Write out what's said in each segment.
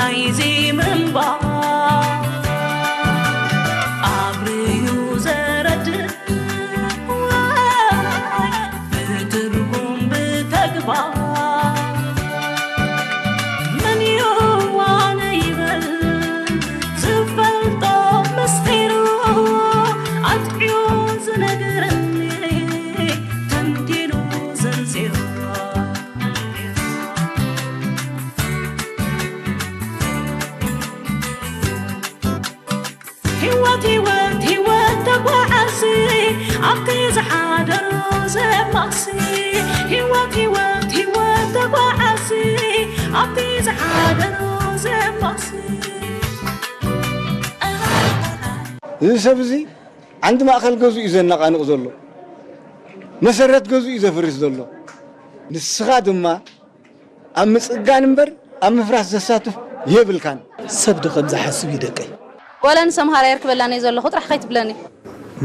ናይዚ ምንባር ኣብርዩ ዘረድእ ብትርጉም ብተግባር መን ይዋነ ይበል ዝፈልጦ ምስጢሩ ኣጥዕዮ ዝነግረኒ ተንቲኑ ዘንዚሩ። ህይወት ህይወት ህይወት ተጓዓዚ ኣብቲ ዝሓደሮ ዘማሲ ህይወት ህይወት ህይወት ተጓዓዚ ኣብቲ ዝሓደሮ ዘማሲ። እዚ ሰብ እዚ ዓንዲ ማእኸል ገዝኡ እዩ ዘነቓንቕ ዘሎ፣ መሰረት ገዝኡ እዩ ዘፍርስ ዘሎ። ንስኻ ድማ ኣብ ምጽጋን እምበር ኣብ ምፍራስ ዘሳትፍ የብልካን። ሰብ ዶ ከምዚ ሓስብ እዩ ደቀይ? ዋላ ንሰምሃር የርክበላን እየ ዘለኹ ጥራሕ ከይትብለኒ።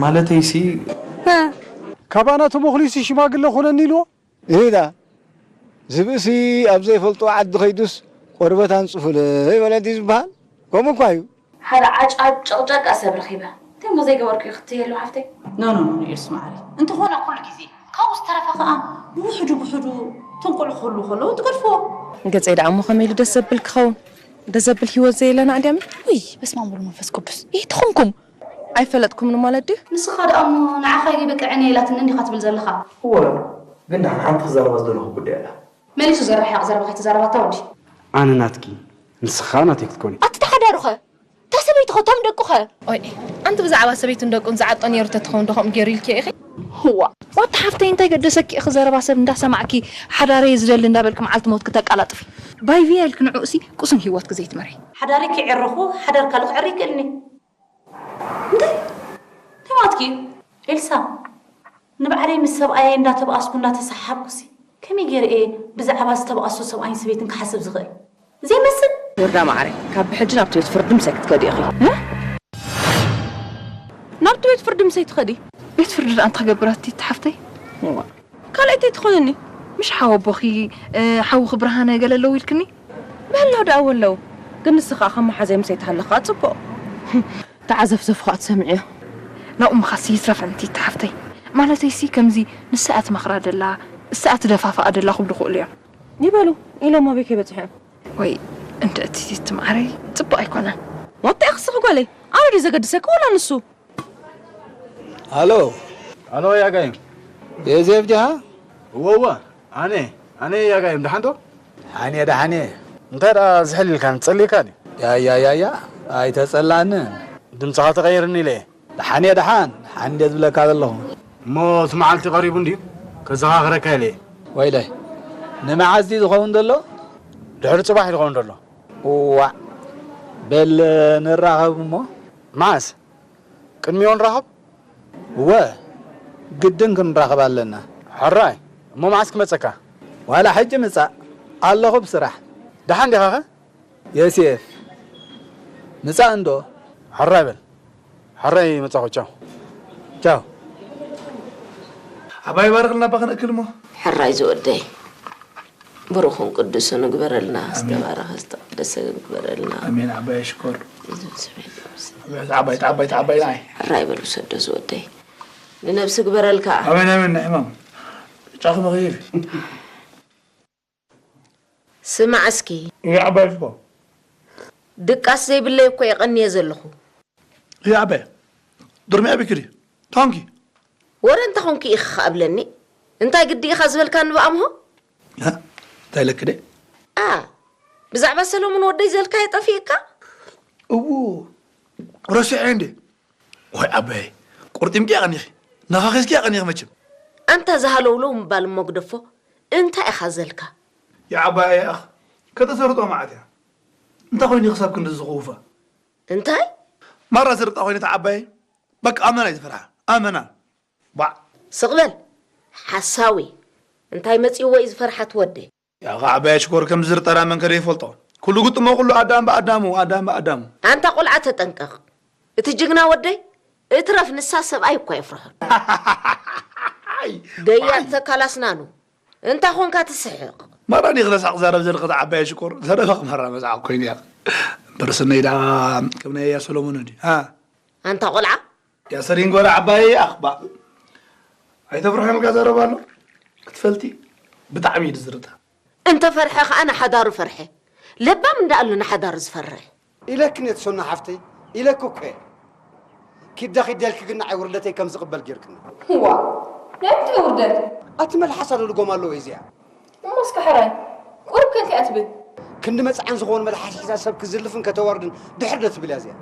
ማለተይሲ ሀ፣ ካባና ተሞኽሊሱ ሽማግለ ኹነኒ ኢልዎ። እዳ ዝብእሲ ኣብ ዘይፈልጦ ዓዲ ኸይዱስ ቆርበት ኣንጽፉለይ በለ ድዩ ዝበሃል? ከምኡ እኳ እዩ። ሓደ ዓጫጭ ጨቕጫቃ ሰብ ረኺበ። እንታይ እሞ ዘይገበርኩ እዩ ክትየሉ ሓፍተይ? ኖ ኖ ኖ ኖ ኤልሲ መዓረይ፣ እንተኾነ ኩሉ ግዜ ካብኡ ዝተረፈ ከኣ ብውሕዱ ብውሕዱ ትንቁልሑ ክህልዉ ከለዉ ትገድፍዎ። ገጸይ ደኣ እሞ ከመይ ኢሉ ደስ ዘብል ክኸውን? ደስ ዘብል ህይወት ዘየለና ኣድያሚ? ውይ በስመ ኣብ ወወልድ ወመንፈስ ቅዱስ፣ ይህ ትኹንኩም። ኣይፈለጥኩምን ማለት ድዩ? ንስኻ ደኣ እሞ ንዓኻ ይበቅዐኒ ኢላትኒ እንዲኻ ትብል ዘለኻ። እወ፣ ግን ደሓን ሓንቲ ክዛረባ ዝደለኹ ጉዳይ ኣላ። መሊሱ ዘራሕያቕ ዘረባ ከይተዛረባታ ወዲ። ኣነ ናትኪ፣ ንስኻ ናተይ ክትኮኒ። ኣቲ ተሓዳሩኸ? እታ ሰበይትኸ እቶም ደቁኸ? ኦይ ኣንቲ ብዛዕባ ሰበይቱን ደቁን ዝዓጦ ነይሩ ተትኸውን ዶ ከምኡ ገይሩ ኢልኪ ኢኺ? ዋእ ዋታ ሓፍተይ እንታይ ገደሰኪ ኢኺ ዘረባ ሰብ እንዳሰማዕኪ ሓዳረይ ዝደሊ እንዳበልኪ መዓልቲ ሞትኪ ተቃላጥፊ። ባይ ቪያ ኢልኪ ንዕኡሲ ቁስን ህይወትኪ ዘይትመርሒ። ሓዳረይ ከይዕረኹ ሓዳር ካልእ ክዕሪ ይክእልኒ። እንታይ እንታይ ማለትኪ እዩ? ኤልሳ ንባዕለይ ምስ ሰብኣየይ እንዳተባኣስኩ እንዳተሰሓብኩሲ ከመይ ገይረ እየ ብዛዕባ ዝተባኣሱ ሰብኣይን ሰበይትን ክሓስብ ዝኽእል? ዘይመስል። ዮርዳ ማዓረይ ካብ ብሕጂ ናብቲ ቤት ፍርዲ ምሳይ ክትከዲ ኢኺ። ናብቲ ቤት ፍርዲ ምሳይ ትኸዲ? ቤት ፍርዲ ደኣ እንታይ ክገብር ኣቲ ሓፍተይ? ካልኣይተይ ትኾነኒ ምሽ ሓወቦኺ ሓውኺ ብርሃነ ገለ ኣለዉ ኢልክኒ? በሎ ደኣ ወለዉ ግን ንስኻ ከም መሓዘይ ምሳይ ተሃለኻ ጽቡቕ። ተዓዘፍዘፍኻ ትሰምዕዮ። ናብኡ ምኻድሲ ይትረፈን እቲ ሓፍተይ። ማለተይሲ ከምዚ ንሳ እያ ትመኽራ ደላ፣ እሳ እያ ትደፋፍኣ ደላ ክብሉ ይኽእሉ እዮም። ይበሉ ኢሎም ኣበይ ከይበጽሑ እዮም። ወይ እንተ እቲ ትምዓረይ ጽቡቕ ኣይኮነን። ወጣ ኢኺ ስኺ ጓለይ፣ ኣነ ድዩ ዘገድሰኪ ወላ ንሱ? ኣሎ ኣሎ ያጋይም። የዜፍ ዲኻ? እወ እወ ኣነ ኣነ ያጋይም ደሓን ዶ? ደሓን እየ ደሓን እየ። እንታይ ደኣ ዝሕል ኢልካ ንጸልየካ ድዩ? ያያያያ ኣይተጸላእንን። ድምጽኻ ተቐይርኒ ኢለ እየ። ደሓን እየ ደሓን ደሓን እንድየ ዝብለካ ዘለኹ። እሞ እቲ መዓልቲ ቀሪቡ እንድዩ ከዘኻኽረካ ኢለ እየ። ወይለይ ንመዓስ ድዩ ዝኸውን ዘሎ? ድሕሪ ጽባሕ እዩ ዝኸውን ዘሎ። እዋእ በል ንራኸብ እሞ። መዓስ? ቅድሚኡ ንራኸብ? እወ ግድን ክንራኸብ ኣለና። ሕራይ እሞ መዓስ ክመጸካ? ዋላ ሕጂ ምጻእ ኣለኹ ብስራሕ። ደሓን ዲኻኸ? የሴፍ ምጻእ እንዶ። ሕራይ በል ሕራይ መጻኹ ቻው። ቻው። ኣባይ ባርኽልና እባ ክንእክል እሞ። ሕራይ ዝወደይ ብሩኽን ቅዱስን እግበረልና፣ ዝተባረኸ ዝተቐደሰ እግበረልና። ኣሜን ዓባይ ሽኮር። ዓባይ ዓባይ ዓባይ ናይ ሕራይ በሉ ሰዶ ዝወደይ ንነብሲ እግበረልካ። ኣሜን ኣሜን ናይ ሕማም ጫኺ መኽይል ስማዕ እስኪ። እያ ዓባይ ሽኮር። ድቃስ ዘይብለይ እኮ የቐንየ ዘለኹ። እያ ዓባይ ዶርሚ ኣቢክሪ ታንኪ። ወረ እንተ ኾንኪ ኢኺ ኸኣ ብለኒ። እንታይ ግዲ ኢኻ ዝበልካኒ ብኣምሆ? እንታይ ኢለኪ ደይ? ኣ ብዛዕባ ሰሎሙን ወደይ ዘልካዮ ጠፊእካ? እዉ ረሲዐ እንዴ? ወይ ዓባየይ ቁርጢምኪ ኣቐኒኺ ነኻኺስኪ ኣቐኒኺ መችም። ኣንታ ዝሃለውለው ምባል እሞ ግደፎ እንታይ ኢኻ ዘልካ? ይዓባየ ኣኽ ከተሰርጦ መዓት እያ። እንታይ ኮይኑ ክሳብ ክንድዚ ዝኽውፋ? እንታይ? ማራ ዝርጣ ኮይነ ተዓባየ በቃ ኣመና እዩ ዝፈርሓ ኣመና። ባዕ። ስቕ በል ሓሳዊ። እንታይ መጺእዎ እዩ ዝፈርሓ እቲ ወደይ? ያኻ ዓባይ ኣሽኮር ከምዚ ዝርጠራ መን ከ ደይፈልጦ? ኩሉ ግጥሞ ኩሉ ኣዳም ብኣዳሙ ኣዳም ብኣዳሙ። ኣንታ ቆልዓ ተጠንቀቕ። እቲ ጅግና ወደይ እትረፍ ንሳ ሰብኣይ እኳ የፍርሖን። ደያት ተካል ኣስናኑ። እንታይ ኾንካ ትስሕቕ? ማራ ዲኺ ረሳሕ ክዛረብ ዘለኺ እታ ዓባይ ኣሽኮር ዘረባኺ ማራ መዝዓቕ ኮይኑ እያ። እምበር ሰናይ ደኣ ከም ናይ ኣያ ሰሎሞን እንዲ። አ? ኣንታ ቆልዓ። ያ ሰሪንጎራ ዓባየይ ኣኽባ። ኣይተፍርሖም ኢልካ ዘረባ ኣሎ። ክትፈልጢ ብጣዕሚ እዩ ዝርታ። እንተ ፈርሐ ኸኣ ንሓዳሩ ፈርሐ። ለባም እንዳ ኣሎ ንሓዳሩ ዝፈርሕ። ኢለክን እየ ትሶና ሓፍተይ፣ ኢለክ እኮ እየ። ኪዳ ኪዳ ኢልኪ ግን ንዓይ ውርደተይ ከም ዝቕበል ጌርክኒ። ዋ፣ ናይ ምንታይ ውርደት? ኣቲ መልሓሳ ዶ ልጎም ኣለዎ እዚኣ? እሞ እስከ ሕራይ፣ ቁሩብ ከንቲኣ ትብል። ክንዲ መጽዓን ዝኾኑ መልሓስ ሒዛ ሰብ ክዝልፍን ከተዋርድን ድሕር ዶ ትብል እያ እዚኣ?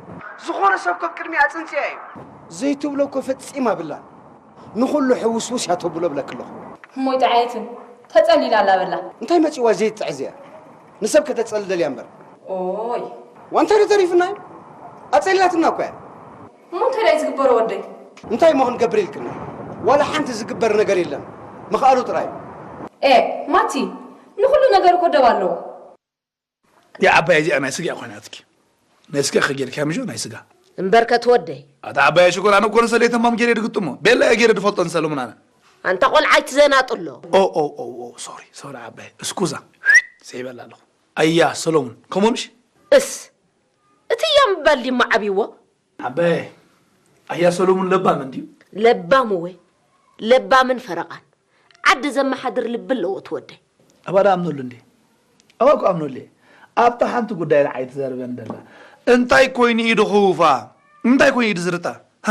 ዝኾነ ሰብ ኮ ቅድሚኣ ኣጽንጽያ እዩ። ዘይትብሎ እኮ ፈጺማ ብላን። ንኹሉ ሕውስውስ እያ ተብሎ ብለክ ኣለኹ። እሞ ይጥዓየትን ተጸሊላ ኣላ በላ። እንታይ መጺዋ ዘይትጥዕዝ እያ? ንሰብ ከተጸልል ደልያ እምበር። ኦይ። ዋንታ ዶ ተሪፍና እዩ? ኣጸሊላትና እኮ እያ። እሞ እንታይ ደኣ እዩ ዝግበሮ ወደይ? እንታይ እሞ ክንገብር ኢልክና? ዋላ ሓንቲ ዝግበር ነገር የለን። ምኽኣሉ ጥራይ። ኤ፣ ማቲ፣ ንኹሉ ነገር እኮ ደብ ኣለዎ። እዚኣ ዓባይ እዚኣ ናይ ስጋ ኮይናትኪ። ናይ ስጋ ከጌርካ ምሾ ናይ ስጋ። እምበርከ ትወደይ። ኣታ ዓባይ ሽኮር ኣነ እኮ ንሰለይ ተማም ጌሬ ድግጥሞ። ቤላ እየ ጌሬ ድፈልጦ ንሰለሙን ኣነ። ኣንታ ቆልዓ ኣይትዘናጥሎ። ኦ፣ ኦ፣ ኦ፣ ኦ፣ ሶሪ፣ ሶሪ ዓባይ። እስኩዛ። ዘይበላ ኣለኹ። ኣያ ሰሎሙን፣ ከምኡ ምሽ? እስ። እቲ እያ ምባል ዲማ ዓብይዎ? ዓባይ፣ ኣያ ሰሎሙን ለባም እንድዩ? ለባም እወ። ለባምን ፈረቓን። ዓዲ ዘመሓድር ልቢ ኣለዎ እቲ ወደይ። ኣባ ዳ ኣምነሉ እንዴ? ኣባ እኮ ኣምነሉ እየ። ኣብታ ሓንቲ ጉዳይ ንዓይ ትዘርበን ደላ። እንታይ ኮይኑ እዩ ድኽውፋ? እንታይ ኮይኑ እዩ ድዝርጣ? ሃ?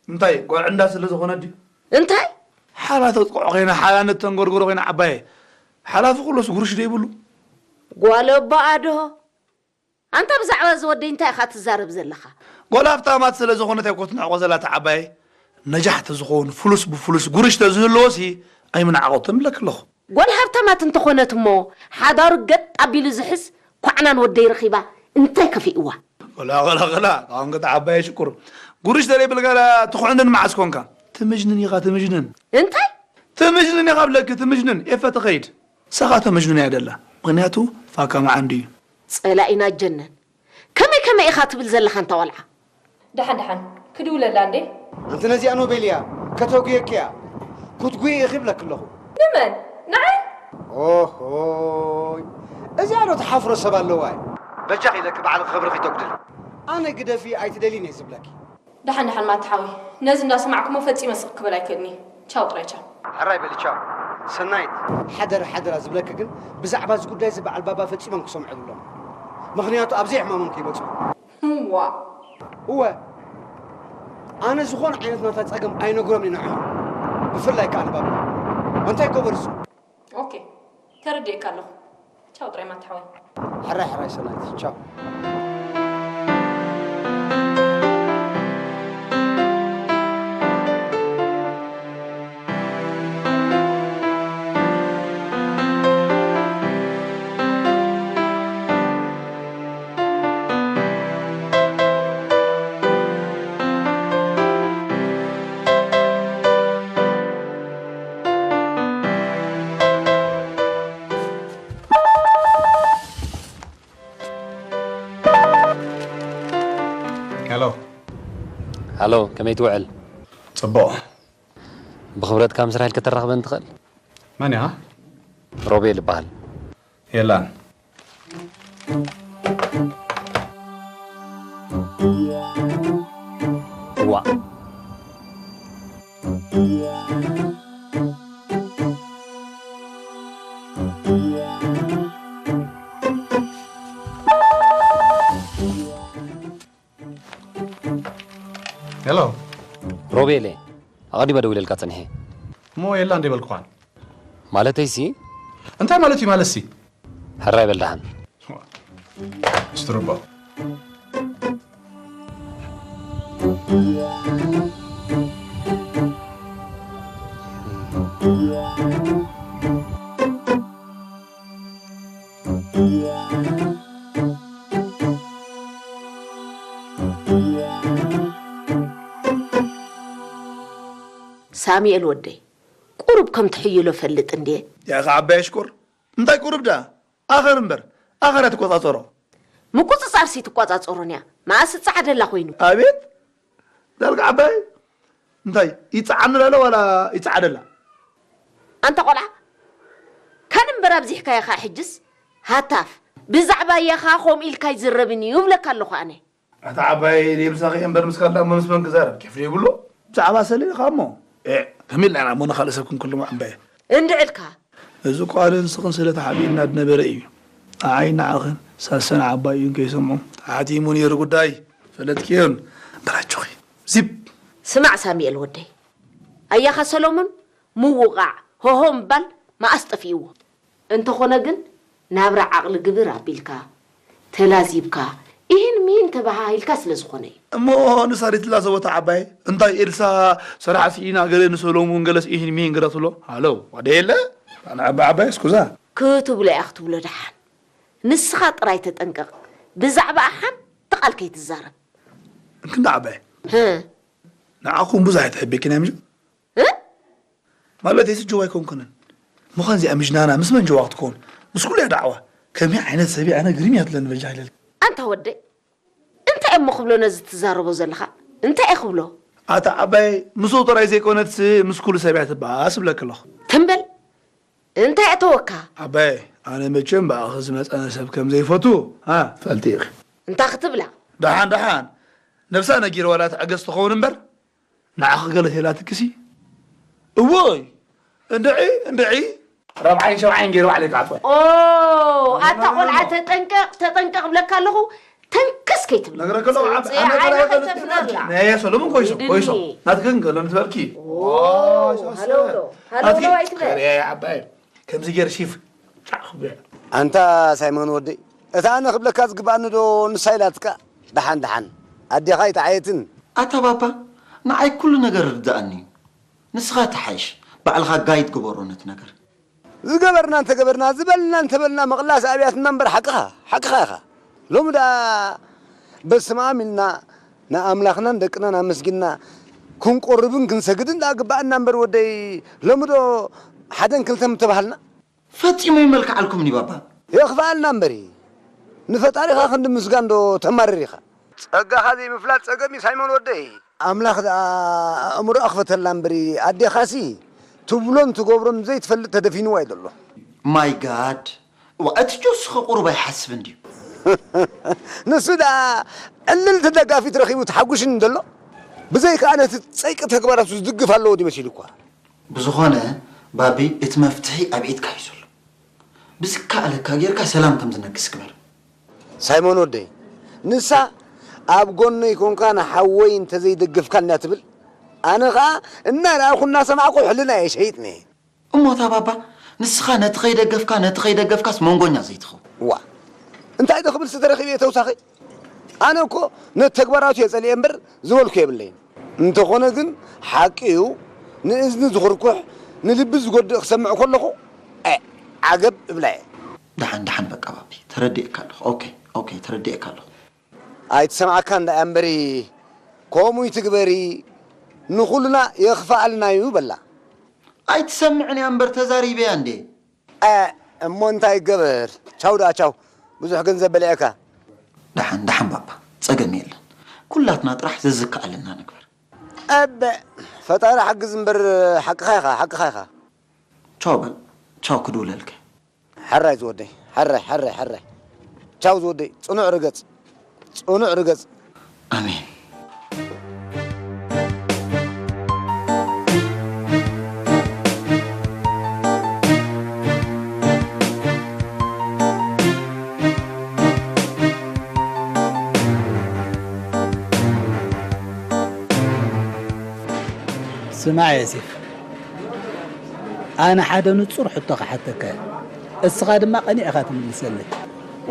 እንታይ ቆልዕ እንዳ ስለ ዝኾነ ድዩ? እንታይ? ሓላ ተጥቅዖ ኮይና፣ ሓላ ንተንጎርጎሮ ኮይና ዓባየ። ሓላፊ ኩሎስ ጉርሽ ዶ ይብሉ? ጓል ኣቦኣ ዶ? ኣንታ ብዛዕባ እዚ ወደይ እንታይ ኢኻ ትዛረብ ዘለኻ? ጓል ሃብታማት ስለ ዝኾነት እያ እኮ ትንዕቆ ዘላ እታ ዓባየ። ነጃሕቲ ዝኾኑ ፍሉስ ብፍሉስ ጉርሽ ተዝህልዎሲ ኣይምንዓቐቶን እብለኪ ኣለኹ። ጓል ሃብታማት እንተኾነት እሞ ሓዳሩ ገጥ ኣቢሉ ዝሕዝ ኳዕናን ወደይ ረኺባ እንታይ ከፊእዋ? ቆላ፣ ቆላ፣ ቆላ፣ ኣሁን ከታ ዓባየ ሽኩር። ጉርሽ ተለይ ብልጋዳ ትኹዕንን መዓስ ኮንካ? ትምጅንን ኢኻ፣ ትምጅንን። እንታይ? ትምጅንን ኢኻ ብለኪ፣ ትምጅንን። ኤፈ ትኸይድ። ሰኻ ተመጅኑን እያ ደላ። ምኽንያቱ ፋካ መዓንዱ እዩ። ጸላኢና ጀነን። ከመይ ከመይ ኢኻ ትብል ዘለኻ እንታ ቆልዓ? ደሓን ደሓን፣ ክድውለላ እንዴ? ኣንቲ ነዚኣ ኖቤል እያ፣ ከተጉየኪ እያ። ክትጉይ ኢኺ ይብለኪ ኣለኹ። ንመን? ንዓይ? ኦሆይ፣ እዚኣ ዶ ትሓፍሮ ሰብ ኣለዋ? በጃኺ ኢለኪ ባዕልኺ ክብርኺ ተጉድሊ። ኣነ ግደፊ ኣይትደልይን እየ ዝብለኪ። ደሓን ደሓን ማታ ሓወይ፣ ነዚ እንዳሰማዕኩሞ ፈጺመ ስቕ ክብል ኣይክእልኒ። ቻው ጥራይ ቻው። ሕራይ በሊ ቻው። ሰናይት፣ ሓደራ ሓደራ ዝብለኪ ግን ብዛዕባ እዚ ጉዳይ እዚ በዓል ባባ ፈጺሞም ክሰምዑ የብሎም። ምኽንያቱ ኣብ ዘይሕማሞም ከይመጹ። እዋ። እወ። ኣነ ዝኾነ ዓይነት ናታ ጸገም ኣይነግሮም ንዕኦም። ብፍላይ ከኣ ንባባ። እንታይ ይገበር እሱ? ኦኬ፣ ተረዲኤካ ኣለኹ። ቻው ጥራይ ማታ ሓወይ። ሕራይ ሕራይ ሰናይት፣ ቻው። ሄሎ። ሃሎ፣ ከመይ ትውዕል? ጽቡቕ። ብኽብረትካ ምስ ራሄል ከተራኽበኒ ትኽእል? መን እያ? ሮቤል እበሃል። የላን። እዋ። ሄሎ። ሮቤል እየ። ኣቐዲመ ደዊለልካ ጸኒሐ። እሞ የላ እንደ በልኩኻን። ማለተይሲ? እንታይ ማለት እዩ ማለትሲ? ሕራይ በል ደሓን። እስትሩባ። ሳሙኤል ወደይ፣ ቁሩብ ከም ትሕይሎ ፈልጥ እንድየ። ያኸ ዓባይ ኣሽኮር፣ እንታይ ቁሩብ ደኣ? ኣኸር እምበር፣ ኣኸር እያ ትቆጻጸሮ። ምቁጽጻርሲ ትቆጻጸሮን እያ። መኣስ ይጸዓደላ ኮይኑ። ኣቤት! ዳርጋ ዓባይ፣ እንታይ ይጸዓኒ ላለ ዋላ ይጸዓደላ? ኣንታ ቆልዓ፣ ካን እምበር ኣብዚሕካዮ ኸኣ ሕጅስ ሃታፍ። ብዛዕባ ኣያኻ ከምኡ ኢልካ ኣይዝረብን እዩ እብለካ ኣለኹ ኣነ። ኣታ ዓባይ፣ ንኤልሳ ከየንበር ምስ ካልእ እሞ ምስ መን ክዛረብ? ኬፍ ዶ ይብሎ? ብዛዕባ ሰሌ ኢኻ እሞ። ኤ፣ ከመይ ኢልና ኢና እሞ ንኻልእ ሰብ ክንክልሞ ዓባየ? እንድዒ ኢልካ። እዚ እኮ ኣነን ንስኽን ስለ ተሓቢእና ዝነበረ እዩ። ንዓይን ንዓኽን ሳልሳን ዓባይ እዩን ከይሰምዑ ተሓቲሙ ነይሩ ጉዳይ። ፈለጥክዮን? በል ኣጆኺ። ዚፕ። ስማዕ ሳሙኤል ወደይ። ኣያኻ ሰሎሞን ምውቓዕ፣ ሆሆ ምባል መኣስ ጠፊእዎ? እንተኾነ ግን ናብራ ዓቕሊ ግብር ኣቢልካ፣ ተላዚብካ፣ ኢሂን ሚሂን ተበሃሂልካ ስለ ዝኾነ እዩ። እሞ ንሳ ድትላዘቦ እታ ዓባይ፣ እንታይ ኤልሳ ስራሕ ስኢና ገለ ንሰሎሙን ገለስ ኢሂን ሚሂን ገለ ትብሎ? ሃሎ፣ ወደ የለ? ኣነ ዓባይ ዓባይ እስኩዛ። ክትብሎ እያ ክትብሎ ደሓን። ንስኻ ጥራይ ተጠንቀቕ፣ ብዛዕባኣ ሓንቲ ቃል ከይትዛረብ። እንክንዳ ዓባይ። ህ። ንዓኹም ብዙሕ ኣይትሕብክን እያ ምሽ? እ? ማለት እዚ ጆዋ ኣይኮንኩንን። ምዃን እዚኣ ምጅናና ምስ መን ጆዋ ክትከውን? ምስ ኩሉ እያ ዳዕዋ። ከመይ ዓይነት ሰብ እያ? ኣነ ግርም እያ ትብለኒ በጃ ይለል። ኣንታ ወደይ፣ እንታይ እሞ ክብሎ ነዚ ትዛረቦ ዘለኻ? እንታይ እየ ክብሎ? ኣታ ዓባይ፣ ምስኡ ጥራይ ዘይኮነትስ ምስ ኩሉ ሰብ እያ ትበኣስ እብለኪ ኣለኹ። ትም በል። እንታይ ኣእተወካ? ዓባይ፣ ኣነ መቸም ብኣኺ ዝመጸነ ሰብ ከም ዘይፈቱ፣ ሃ፣ ፈልጢ ኢኺ። እንታይ ክትብላ? ደሓን፣ ደሓን። ነብሳ ነጊርዋ ላ ትዕገስ ትኸውን እምበር፣ ንዓኺ ገለ ተይላትክሲ። እዎይ፣ እንድዒ፣ እንድዒ። ራብዓይን ሸውዓይን ገይሩ ባዕለይ ክዓጽዋ። ኦ፣ ኣታ ቆልዓ ተጠንቀቕ፣ ተጠንቀቕ እብለካ ኣለኹ። ተንከስ ከይትብል። ነግረከ ኣለኹ፣ ዓብ-፣ ጽንጽያ ኣነ ዓይና ገለ ከይተፍነላ። ገለ ነየ ሰሎሞን ኮይሶ፣ ይድኒ። ኮይሶ። ናትክን ገለ ንትበልኪ። ኦ፣ ዋይ፣ ሻሰ። ሃለውሎ፣ ናትኪ ሃለውሎ ኣይትበል። ከርየ ዓባይ። ከምዚ ገይር ሺፍ ጫዕ ክብል። ኣንታ ሳይሞን ወደይ፣ እታ ኣነ ክብለካ ዝግብኣኒ ዶ ንሳ ኢላትካ? ደሓን ደሓን፣ ኣዴኻ ኣይተዓየትን። ኣታ ባባ፣ ንዓይ ኩሉ ነገር ርድኣኒ እዩ። ንስኻ ተሓይሽ፣ ባዕልኻ ጋይድ ግበሮ ነቲ ነገር። ዝገበርና እንተገበርና፣ ዝበልና እንተበልና፣ ምቕላስ ኣብያትና እምበር ሓቅኻ፣ ሓቅኻ ኢኻ። ሎሚ ደኣ በስመ ኣብ ኢልና ንኣምላኽናን ደቅናን ኣመስጊንና ክንቆርብን ክንሰግድን ደኣ ግባኣና እምበር ወደይ፣ ሎሚ ዶ ሓደን ክልተን ምተባሃልና? ፈጺሙ ይመልክዓልኩምኒ ባባ። የኽፍኣልና እምበሪ፣ ንፈጣሪኻ ክንዲ ምስጋን ዶ ተማርር ኢኻ? ጸጋኻ ዘይምፍላጥ ጸገም እዩ ሳይሞን ወደይ። ኣምላኽ ደኣ ኣእምሮኣ ክፈተላ እምበሪ፣ ኣዴኻሲ ትብሎን ትገብሮን ዘይትፈልጥ ተደፊንዋ እዩ ዘሎ። ማይ ጋድ፣ እዋ፣ እቲ ጆስኸ ቁሩብ ኣይሓስብን ድዩ? ንሱ ደኣ ዕልልቲ ደጋፊት ረኺቡ ተሓጒሽኒ ዘሎ። ብዘይከኣ ነቲ ጸይቂ ተግባራቱ ዝድግፍ ኣለዎ ድዩ መሲሉ እኳ። ብዝኾነ፣ ባቢ፣ እቲ መፍትሒ ኣብ ኢድካ እዩ ዘሎ። ብዝከኣለካ ጌርካ ሰላም ከም ዝነግስ ግበር። ሳይሞን ወደይ፣ ንሳ ኣብ ጎነይ ኮንካ ንሓወይ እንተዘይደገፍካኒ እያ ትብል፣ ኣነ ኸኣ እናረኣኹ እናሰማዕኩ ሕልናየ ሸይጥኒ። እሞ እታ ባባ፣ ንስኻ ነቲ ከይደገፍካ፣ ነቲ ከይደገፍካስ መንጎኛ ዘይትኸውን። እዋ፣ እንታይ ዶ ክብልሲ ተረኺበ እየ ተውሳኺ? ኣነ እኮ ነቲ ተግባራቱ እየ ጸሊኤ እምበር ዝበልኩ የብለይን። እንተኾነ ግን ሓቂ እዩ፣ ንእዝኒ ዝኹርኩሕ፣ ንልቢ ዝጎድእ ክሰምዕ ከለኹ፣ እ፣ ዓገብ እብላ እየ። ደሓን፣ ደሓን፣ በቃ ባቢ፣ ተረዲኤካ ኣለኹ። ኦኬ፣ ኦኬ፣ ተረዲኤካ ኣለኹ። ኣይትሰምዓካን ደኣ እምበሪ፣ ከምኡ ይትግበሪ፣ ንኹልና የኽፍኣልና እዩ በላ። ኣይትሰምዕን እያ እምበር ተዛሪበያ እንዴ። እ፣ እሞ እንታይ ይገበር? ቻው ደኣ ቻው። ብዙሕ ገንዘብ በሊዕካ። ደሓን፣ ደሓን ባባ፣ ጸገም የለን። ኩላትና ጥራሕ ዘዝከኣለና ንግበር። እበ፣ ፈጣሪ ሓግዝ እምበር ሓቅኻ ኢኻ፣ ሓቅኻ ኢኻ። ቻው በል፣ ቻው ክድውለልከ። ሕራይ ዝወደይ፣ ሕራይ፣ ሕራይ፣ ሕራይ። ቻው ዝወደይ፣ ጽኑዕ ርገጽ፣ ጽኑዕ ርገጽ። ኣሜን። ስማዕ ዮሴፍ፣ ኣነ ሓደ ንጹር ሕቶ ክሓተካ እየ። እስኻ ድማ ቀኒዕ ኢኻ ትምልሰለይ።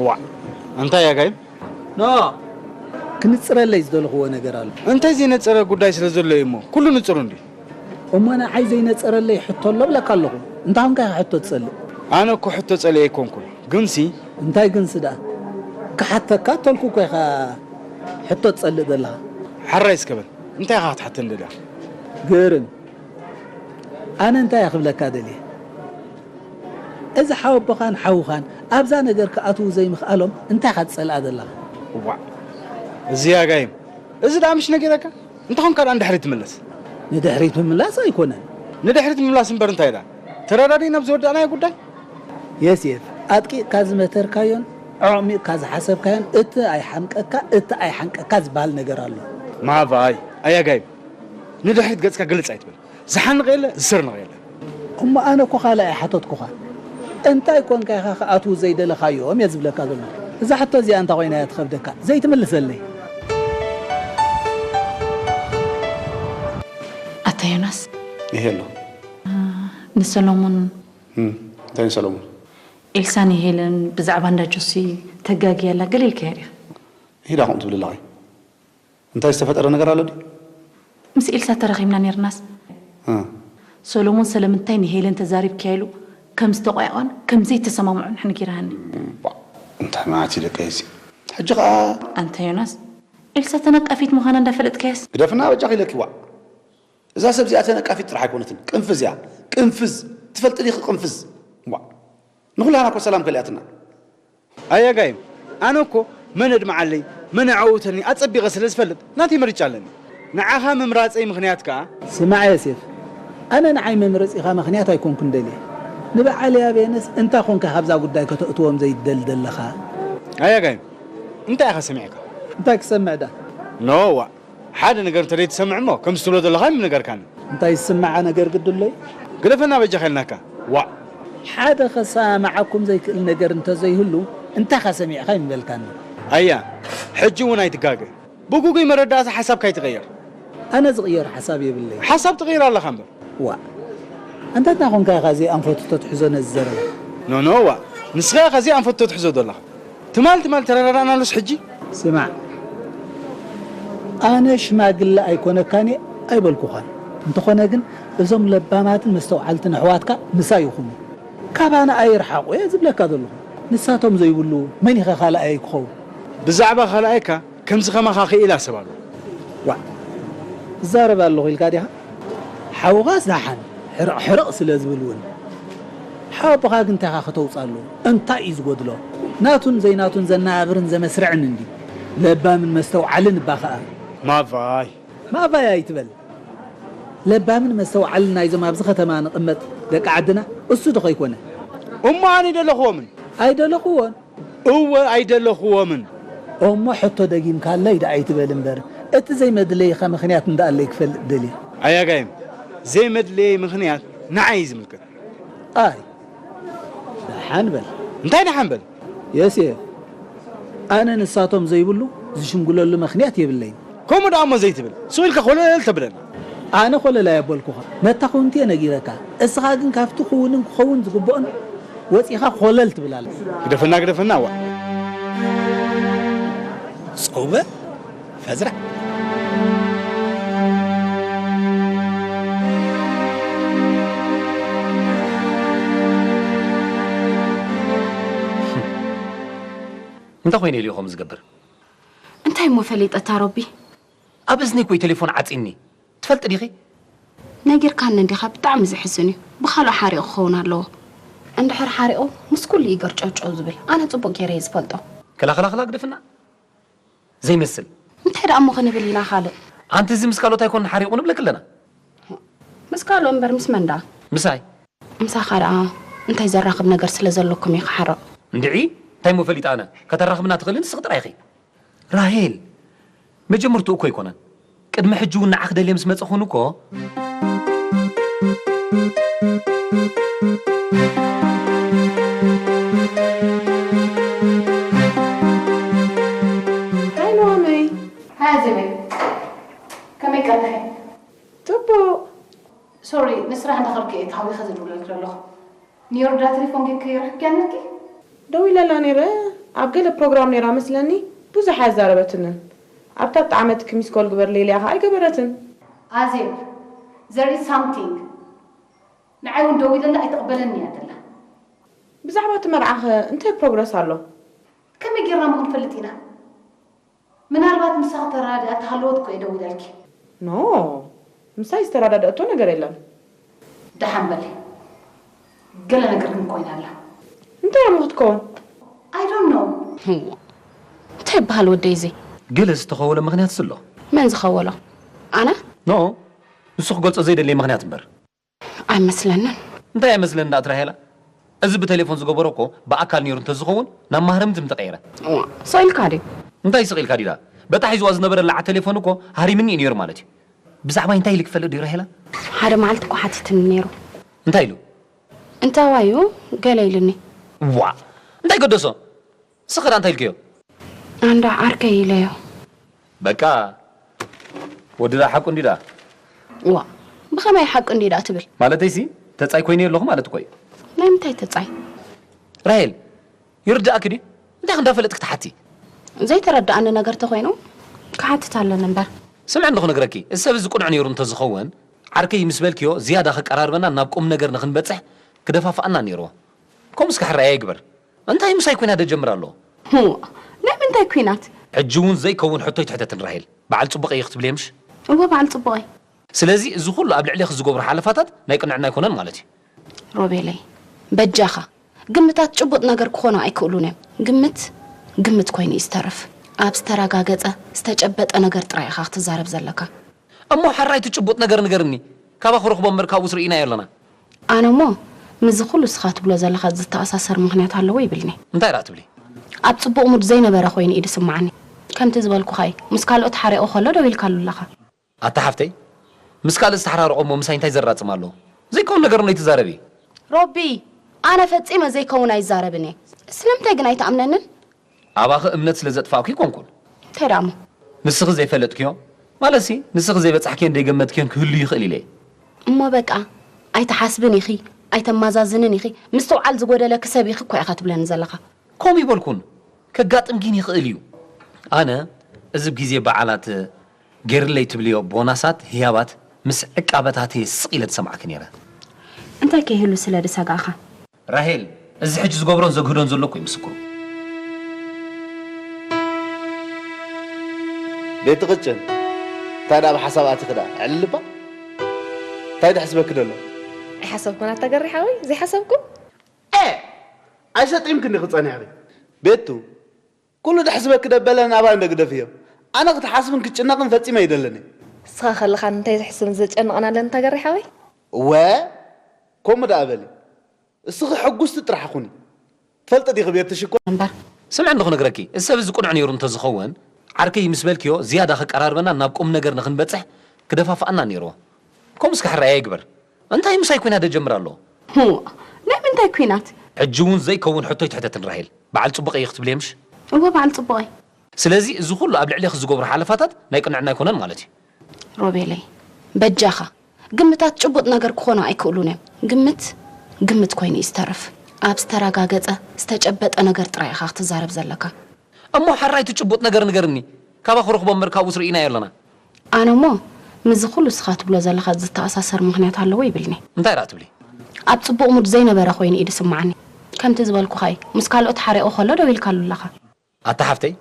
ዋእ፣ እንታይ ኣጋይም? ኖ፣ ክንጽረለይ ዝደለኽዎ ነገር ኣሎ። እንታይ ዘይነጸረ ጉዳይ ስለ ዘሎ እዩ እሞ፣ ኩሉ ንጹር እንድዩ። እሞ ንዓይ ዘይነጸረለይ ሕቶ ኣሎ እብለካ ኣለኹ። እንታይ ኮንካ ኢኻ ሕቶ ትጸልእ? ኣነ እኮ ሕቶ ጸሊኤ ኣይኮንኩን። ግንሲ እንታይ ግንሲ ደኣ? ክሓተካ እተልኩ እኮ ኢኻ ሕቶ ትጸልእ ዘለኻ። ሕራይ እስከ በል፣ እንታይ ኢኻ ክትሓተኒ ደሊኻ? ግርም። ኣነ እንታይ እየ ክብለካ ደልየ? እዚ ሓወቦኻን ሓውኻን ኣብዛ ነገር ክኣትዉ ዘይምኽኣሎም እንታይ ኢኻ ትጸልኣ ዘለኻ? እዋእ፣ እዚ ኣጋይም፣ እዚ ደኣ ምሽ ነጊረካ? እንተኾንካ ደኣ ንድሕሪት ትምለስ። ንድሕሪት ምምላስ ኣይኮነን። ንድሕሪት ምምላስ እምበር እንታይ ደኣ? ተረዳዲእና ኣብ ዝወዳእናዮ ጉዳይ? የሴፍ፣ ኣጥቂቕካ ዝመተርካዮን ኣዕሚቕካ ዝሓሰብካዮን እቲ ኣይሓምቀካ፣ እቲ ኣይሓንቀካ ዝበሃል ነገር ኣሎ። ማባይ ኣያጋይ፣ ንድሕሪት ገጽካ ግልጽ ኣይትበል። ዝሓንቕ የለ፣ ዝስርንቕ የለ። እሞ ኣነ እኮ ካልእ ኣይሓተትኩኻ። እንታይ ኮንካ ኢኻ ክኣትዉ ዘይደለኻዮም እየ ዝብለካ ዘለኹ። እዛ ሕቶ እዚኣ እንታይ ኮይና እያ ትኸብደካ? ዘይትምልሰለይ። ኣታ ዮናስ፣ ይሄ ኣሎ። ንሰሎሞን እም፣ እንታይ ንሰሎሞን? ኤልሳን ሄለን ብዛዕባ እንዳ ጆሲ ተጋግያ ኣላ ገለ ኢልካያ ዲኻ? ኢዳ ከምኡ ትብል ኣለኺ። እንታይ ዝተፈጠረ ነገር ኣሎ ድዩ? ምስ ኤልሳ ተራኺብና ኔርናስ፣ እ። ሰሎሞን ስለምንታይ ንሄለን ተዛሪብካያ ኢሉ ከም ዝተቋየቖን ከም ዘይተሰማምዑን ሕንጊርሃኒ። እባ፣ እንታይ መዓት እዩ ደቀይ እዚ? ሕጂ ኸኣ ኣንታ ዮናስ፣ ኤልሳ ተነቃፊት ምዃና እንዳፈለጥካያስ? ግደፍና በጃኺ ኢለኪ፣ ዋእ። እዛ ሰብ እዚኣ ተነቃፊት ጥራሕ ኣይኮነትን። ቅንፍዝ እያ። ቅንፍዝ። ትፈልጢ ዲኺ ቅንፍዝ? ዋእ። ንኹላህና እኮ ሰላም ከሊኣትና። ኣያጋይም፣ ኣነ እኮ መን ኣድምዓለይ፣ መን ኣዐውተኒ ኣጸቢቐ ስለ ዝፈልጥ ናተይ ምርጫ ኣለኒ። ንዓኻ ምምራጸይ ምኽንያት ከኣ ስማዕ ዮሴፍ፣ ኣነ ንዓይ መምረጺኻ ምኽንያት ኣይኮንኩን ደልየ። ንበዓል ያቤንስ እንታይ ኮንካ ካብዛ ጉዳይ ከተእትዎም ዘይትደሊ ዘለኻ? ኣያጋይም፣ እንታይ ኢኻ ሰሚዕካ? እንታይ ክሰምዕ ዳ? ኖዋ፣ ሓደ ነገር እንተ ዘይትሰምዕ እሞ፣ ከምዚ ትብሎ ዘለኻ ምነገርካኒ። እንታይ ዝስምዓ ነገር ግድለይ? ግደፈና በጃኻ ኢልናካ። ዋእ። ሓደ ከሰማምዓኩም ዘይክእል ነገር እንተዘይህሉ፣ እንታኻ ሰሚዕኻ ይምበልካኒ። ኣያ፣ ሕጂ እውን ኣይትጋገ። ብጉጉይ መረዳእታ ሓሳብካ ኣይትቐይር። ኣነ ዝቕየር ሓሳብ የብለይ። ሓሳብ ትቕይር ኣለኻ እምበር። ዋእ። ኣንታ እንታይ ኮንካ ኢኻ ዘይኣንፈቱ ተትሕዞ ነዚ ዘረባ? ኖ፣ ኖ፣ ዋእ። ንስኻ ኢኻ ዘይኣንፈቱ ተትሕዞ ዘለኻ። ትማል ትማል ተረዳዳእናሉስ ሕጂ? ስማዕ፣ ኣነ ሽማግለ ኣይኮነካን እየ ኣይበልኩኻን። እንተኾነ ግን እዞም ለባማትን መስተውዓልትን ኣሕዋትካ ምሳይ ይኹኑ። ካባና ኣይርሓቑ እየ ዝብለካ ዘለኹ። ንሳቶም ዘይብሉ መን ኢኸ ካልኣየይ ክኸውን? ብዛዕባ ካልኣይካ ከምዚ ከማኻ ክኢላ ሰብ ኣሎ። ዋእ፣ እዛረብ ኣለኹ ኢልካ ዲኻ? ሓውኻስ ደሓን ሕርቕ ሕርቕ ስለ ዝብል እውን። ሓወቦኻ ግን እንታይ ኢኻ ከተውጻሉ? እንታይ እዩ ዝጎድሎ? ናቱን ዘይናቱን ዘነባብርን ዘመስርዕን እንድዩ። ለባምን መስተውዓልን እባ ኸኣ። ማቫይ። ማቫይ ኣይትበል። ለባምን መስተውዓልን ናይዞም ኣብዚ ከተማ ንቕመጥ ደቂ ዓድና እሱ ዶ ከይኮነ? እሞ ኣነ ኣይደለኽዎምን። ኣይደለኽዎን? እወ ኣይደለኽዎምን። እሞ ሕቶ ደጊምካለይ ደኣ ኣይትበል እምበር፣ እቲ ዘይመድለይኻ ምኽንያት እንዳኣለይ ክፈልጥ ደልየ። ኣያጋይም፣ ዘይመድለየይ ምኽንያት ንዓይ እዩ ዝምልከት። ኣይ፣ ደሓን በል። እንታይ ደሓን በል? የሴፍ፣ ኣነ ንሳቶም ዘይብሉ ዝሽምግለሉ ምኽንያት የብለይን። ከምኡ ደኣ እሞ ዘይትብል፣ ስቕ ኢልካ ኮለል ተብለና። ኣነ ኮለል ኣየበልኩኻ፣ መታኹንቲ እየ ነጊረካ። እስኻ ግን ካብቲ ክውንን ክኸውን ዝግብኦን ወጺኻ ኮለል ትብል ኣለኻ። ግደፈና፣ ግደፈና፣ ዋእ። ጸውበ፣ ፈዝራዕ። እንታይ ኮይነ ኢሉ እዩ ከምኡ ዝገብር? እንታይ እሞ ፈሊጠ እታ ሮቢ? ኣብ እዝነይ እኮ እዩ ቴሌፎን ዓጺኒ። ትፈልጢ ዲኺ? ነጊርካኒ እንዲኻ፣ ብጣዕሚ ዘሕዝን እዩ። ብኻልኦ ሓሪቑ ክኸውን ኣለዎ። እንድሕር ሓሪቑ ምስ ኩሉ እዩ ገርጨውጨው ዝብል። ኣነ ጽቡቕ ገይረ እየ ዝፈልጦ። ክላ፣ ክላ፣ ክላ፣ ግደፍና። ዘይመስል። እንታይ ደኣ እሞ ክንብል ኢና ካልእ? ኣንቲ እዚ ምስ ካልኦት ኣይኮን ሓሪቑ ንብለኪ ኣለና። ምስ ካልኦ እምበር ምስ መን ደኣ? ምሳይ። ምሳኻ ደኣ እንታይ ዘራኽብ ነገር ስለ ዘሎኩም እዩ ክሓርቕ? እንድዒ፣ እንታይ እሞ ፈሊጠ ኣነ? ከተራኽብና ትኽእሊ ንስኺ ጥራይ ኢኺ። ራሄል፣ መጀመርትኡ እኮ ኣይኮነን። ቅድሚ ሕጂ እውን ንዓኺ ደልየ ምስ መጸኹን እኮ። ሃይ ኑሃመይ። ሃይ ኣዜበይ። ከመይ ቀኒኺ? ጽቡቕ። ሶሪ፣ ንስራሕ እንዳኸድኩ እየ ተሃዊኸ ዝድውለልኪ ዘለኹ። ንዮርዳ ቴሌፎን ጌርኪ ረኺብክያ ነርኪ? ደዊለላ ነይረ፣ ኣብ ገለ ፕሮግራም ነይራ መስለኒ፣ ብዙሕ ኣያዛረበትንን። ኣብታ እተዓመትኪ ሚስኮል ግበርለይ ኢለያ ኸኣ ኣይገበረትን። ኣዜብ፣ there is something። ንዓይ እውን ደዊለላ ኣይትቕበለኒ እያ ዘላ። ብዛዕባ እቲ መርዓኸ እንታይ ፕሮግረስ ኣሎ? ከመይ ጌርና እሞ ክንፈልጥ ኢና? ምናልባት ምሳኺ ተረዳድኣ ተሃለወት እኮ እየ ደዊለልኪ። ኖ፣ ምሳይ ዝተረዳደኣቶ ነገር የለን። ደሓን በሊ። ገለ ነገር ግን ኮይና ኣላ። እንታይ እሞ ክትከውን? I don't know። እዋ፣ እንታይ ይበሃል ወደይ እዚ? ገለ ዝተኸወሎ ምኽንያትስ ኣሎ? መን ዝኸወሎ? ኣነ? ኖ፣ ንሱ ክገልጾ ዘይደለየ ምኽንያት እምበር። ኣይመስለንን። እንታይ ኣይመስለንን ደኣ ትራሄላ? እዚ ብቴሌፎን ዝገበሮ እኮ ብኣካል ነይሩ እንተዝኸውን ናብ ማህረምቲ ምተቐየረ። እዋ፣ ስቕ ኢልካ ድዩ? እንታይ ስቕ ኢልካ ዲዳ? በታ ሒዝዋ ዝነበረ ለዓ ቴሌፎን እኮ ሃሪምኒ እዩ ነይሩ ማለት እዩ። ብዛዕባይ እንታይ ኢልክ ፈልጥ ድዩ ራሄላ? ሓደ መዓልቲ እኮ ሓቲትኒ ነይሩ። እንታይ ኢሉ? እንታዋዩ ገለ ኢሉኒ። ዋ፣ እንታይ ገደሶ? ንስኺ ደኣ እንታይ ኢልክዮ? ኣንዳ ዓርከይ ኢለዮ። በቃ ወዲ ደኣ ሓቁ እንዲ ደኣ። ዋ፣ ብኸመይ ሓቂ እንዲ ደኣ ትብል? ማለተይሲ ተጻይ ኮይነ ኣለኹ ማለት እኮ እዩ። ናይ ምንታይ ተጻይ? ራሄል፣ ይርዳእኪ ድዩ? እንታይ እንዳፈለጥክ ትሓቲ? ዘይተረዳኣኒ ነገር ተኾይኑ ክሓትት ኣለኒ እምበር። ስምዒ እንዶ ክነግረኪ፣ እዚ ሰብ እዚ ቅኑዕ ነይሩ እንተዝኸውን ዓርከይ ምስ በልክዮ ዝያዳ ከቀራርበና ናብ ቁም ነገር ንክንበጽሕ ክደፋፍኣና ነይርዎ። ከምኡስ ክሕራይ ኣይግበር። እንታይ ምሳይ ኩናት ደጀምር ኣሎ? ህዋ፣ ናይ ምንታይ ኩናት? ሕጂ እውን ዘይከውን ሕቶ ኣይትሕተትን ራሄል። በዓል ጽቡቕ እየ ክትብልየ ምሽ? እወ በዓል ጽቡቕ እየ። ስለዚ እዚ ኩሉ ኣብ ልዕሌኺ ዝገብሮ ሓለፋታት ናይ ቅንዕና ኣይኮነን ማለት እዩ። ሮቤለይ፣ በጃኻ፣ ግምታት ጭቡጥ ነገር ክኾኑ ኣይክእሉን እዮም። ግምት ግምት ኮይኑ እዩ ዝተርፍ። ኣብ ዝተረጋገጸ ዝተጨበጠ ነገር ጥራይ ኢኻ ክትዛረብ ዘለካ። እሞ ሕራይ እቲ ጭቡጥ ነገር ንገርኒ፣ ካባኺ ረኽቦ እምበር ካብኡስ ርኢናዮ ኣለና። ኣነ እሞ ምስዚ ኩሉ እስኻ ትብሎ ዘለኻ ዝተኣሳሰር ምኽንያት ኣለዎ ይብልኒ። እንታይ ደኣ ትብሊ? ኣብ ጽቡቕ ሙድ ዘይነበረ ኮይኑ እዩ ዝስምዓኒ። ከምቲ ዝበልኩኻ እዩ፣ ምስ ካልኦት ሓሪቑ ከሎ ደው ኢልካሉ ኣለኻ። ኣታ ሓፍተይ፣ ምስ ካልእ ዝተሓራረቖ እሞ ምሳይ እንታይ ዘራጽም ኣለዎ? ዘይከውን ነገር እንዶ ኣይትዛረቢ። ሮቢ፣ ኣነ ፈጺመ ዘይከውን ኣይዛረብን እየ። ስለምንታይ ግን ኣይትኣምነንን? ኣባኺ እምነት ስለ ዘጥፋእኩ ኣይኮንኩን። እንታይ ደኣ እሞ? ንስኺ ዘይፈለጥክዮ፣ ማለትሲ ንስኺ ዘይበጻሕክዮን ዘይገመትክዮን ክህሉ ይኽእል ኢለ እየ። እሞ በቃ ኣይትሓስብን ኢኺ፣ ኣይተማዛዝንን ኢኺ፣ ምስትውዓል ዝጎደለኪ ሰብ ኢኺ እኮ ኢኻ ትብለኒ ዘለኻ። ከምኡ ኣይበልኩን። ከጋጥም ግን ይኽእል እዩ። ኣነ እዚ ግዜ በዓላት ገይርለይ ትብልዮ ቦናሳት ህያባት ምስ ዕቃበታተይ ስቕ ኢለ ዝሰምዓኪ ነይረ። እንታይ ከይህሉ ስለ ዝሰጋእኻ? ራሄል፣ እዚ ሕጂ ዝገብሮን ዘግህዶን ዘሎ እኮ እዩ ምስክሩ። ቤቲ ቅጭን፣ እንታይ ደኣ ብሓሳብ ኣቲኺ ደኣ? ኣዕልልባ? እንታይ ደሕስበኪ ደሎ? ኣይሓሰብኩን ኣታ ገሪ ሓወይ፣ ዘይሓሰብኩ። ኤ! ኣይሰጢምክን ዲኺ ጸኒሕኺ? ቤቱ፣ ኩሉ ደሕስበኪ ደበለ ናባይ እንዶ ግደፍዮ። ኣነ ክትሓስብን ክትጭነቕን ፈጺመ ኣይደልን እየ። ንስኻ ከለኻ እንታይ ዘሕስብን ዘጨንቕን ኣለን ኣታ ገሪ ሓወይ? እወ፣ ከምኡ ደኣ በሊ። እስኺ ሕጉስቲ ጥራሕ ኩኒ። ትፈልጢ ዲኺ ቤቲ ሽኮር? እምበር። ስምዒ እንዶ ክነግረኪ፣ እዚ ሰብ እዚ ቅኑዕ ነይሩ እንተዝኸውን፣ ዓርከይ ምስ በልክዮ ዝያዳ ከቀራርበና ናብ ቁምነገር ንኽንበጽሕ ክደፋፍኣና ነይርዎ። ከምኡስ ክሕራይ ኣይግበር። እንታይ ምሳይ ኲናት ደጀምር ኣሎ? ህዋ፣ ናይ ምንታይ ኲናት? ሕጂ እውን ዘይከውን ሕቶ ኣይትሕተትን ራሄል። በዓል ጽቡቕ እየ ክትብልየ ምሽ? እወ በዓል ጽቡቕ እየ። ስለዚ እዚ ኩሉ ኣብ ልዕሌኺ ዝገብሮ ሓለፋታት ናይ ቅንዕና ኣይኮነን ማለት እዩ። ሮቤለይ፣ በጃኻ፣ ግምታት ጭቡጥ ነገር ክኾኑ ኣይክእሉን እዮም። ግምት ግምት ኮይኑ እዩ ዝተርፍ። ኣብ ዝተረጋገጸ ዝተጨበጠ ነገር ጥራይ ኢኻ ክትዛረብ ዘለካ። እሞ ሕራይ እቲ ጭቡጥ ነገር ንገርኒ፣ ካባኺ ረኽቦ እምበር ካብኡስ ርኢናዮ ኣለና። ኣነ እሞ ምስዚ ኩሉ እስኻ ትብሎ ዘለኻ ዝተኣሳሰር ምኽንያት ኣለዎ ይብልኒ። እንታይ ደኣ ትብሊ? ኣብ ጽቡቕ ሙድ ዘይነበረ ኮይኑ እዩ ዝስምዓኒ። ከምቲ ዝበልኩኻ እዩ፣ ምስ ካልኦት ሓሪቑ ከሎ ደው ኢልካሉ ኣለኻ። ኣታ ሓፍተይ፣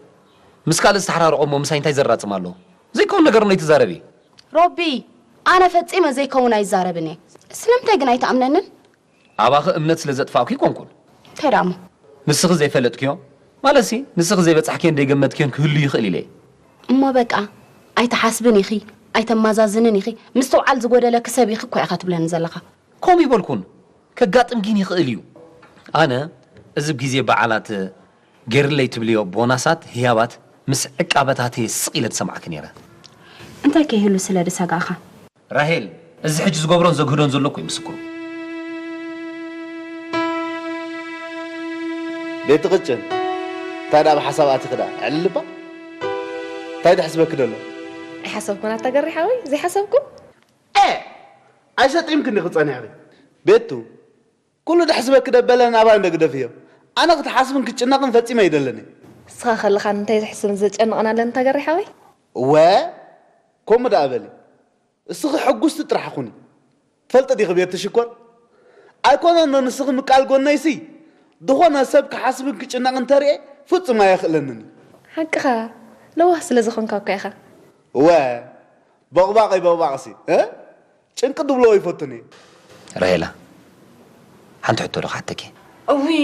ምስ ካልእ ዝተሓራረቖ እሞ ምሳይ እንታይ ዘራጽም ኣለዎ? ዘይከውን ነገር እንዶ ኣይትዛረቢ። ሮቢ፣ ኣነ ፈጺመ ዘይከውን ኣይዛረብን እየ። ስለምንታይ ግን ኣይትኣምነንን? ኣባኺ እምነት ስለ ዘጥፋእኩ ኣይኮንኩን። እንታይ ደኣ እሞ? ንስኺ ዘይፈለጥክዮ፣ ማለትሲ ንስኺ ዘይበጻሕክዮን ዘይገመትክዮን ክህሉ ይኽእል ኢለ እየ። እሞ በቃ ኣይትሓስብን ኢኺ፣ ኣይተማዛዝንን ኢኺ፣ ምስትውዓል ዝጎደለኪ ሰብ ኢኺ እኮ ኢኻ ትብለኒ ዘለኻ። ከምኡ ኣይበልኩን፣ ከጋጥም ግን ይኽእል እዩ። ኣነ እዚ ግዜ በዓላት ገይርለይ ትብልዮ ቦናሳት ህያባት ምስ ዕቃበታተየ ስቕ ኢለ ዝሰምዓኪ ነይረ። እንታይ ከይህሉ ስለ ዝሰጋእኻ? ራሄል፣ እዚ ሕጂ ዝገብሮን ዘግህዶን ዘሎ እኮ እዩ ምስክሩ። ቤቲ ቅጭን፣ እንታይ ደኣ ብሓሳብ ኣቲኺ ደኣ? ዕልልባ? እንታይ ደሕስበኪ ደሎ? ኣይሓሰብኩን ኣታ ገሪ ሓወይ፣ ዘይሓሰብኩ። ኤ! ኣይሰጢምክን ዲኺ ጸኒሕኺ? ቤቱ፣ ኩሉ ደሕስበኪ ደበለ ናባይ እንዶ ግደፍዮ። ኣነ ክትሓስብን ክትጭነቕን ፈጺመ ኣይደልን እየ። ንስኻ ከለኻ እንታይ ዘሕስብን ዘጨንቕን ኣለን ኣታ ገሪ ሓወይ? እወ፣ ከምኡ ደኣ በሊ። እስኺ ሕጉስቲ ጥራሕ ኩኒ። ትፈልጢ ዲኺ ቤቲ ሽኮር? ኣይኮነን ዶ ንስኺ ምቃል ጎነይሲ፣ ዝኾነ ሰብ ክሓስብን ክጭነቕን ተርእየ ፍጹም ኣየኽእለንን እዩ። ሓቅኻ፣ ለዋህ ስለ ዝኾንካ እኮ ኢኻ። እወ፣ ቦቕባቐይ ቦቕባቕሲ፣ እ? ጭንቂ ድብሎ ይፈቱን እየ። ራሄላ፣ ሓንቲ ሕቶ ዶ ክሓተኪ? እውይ፣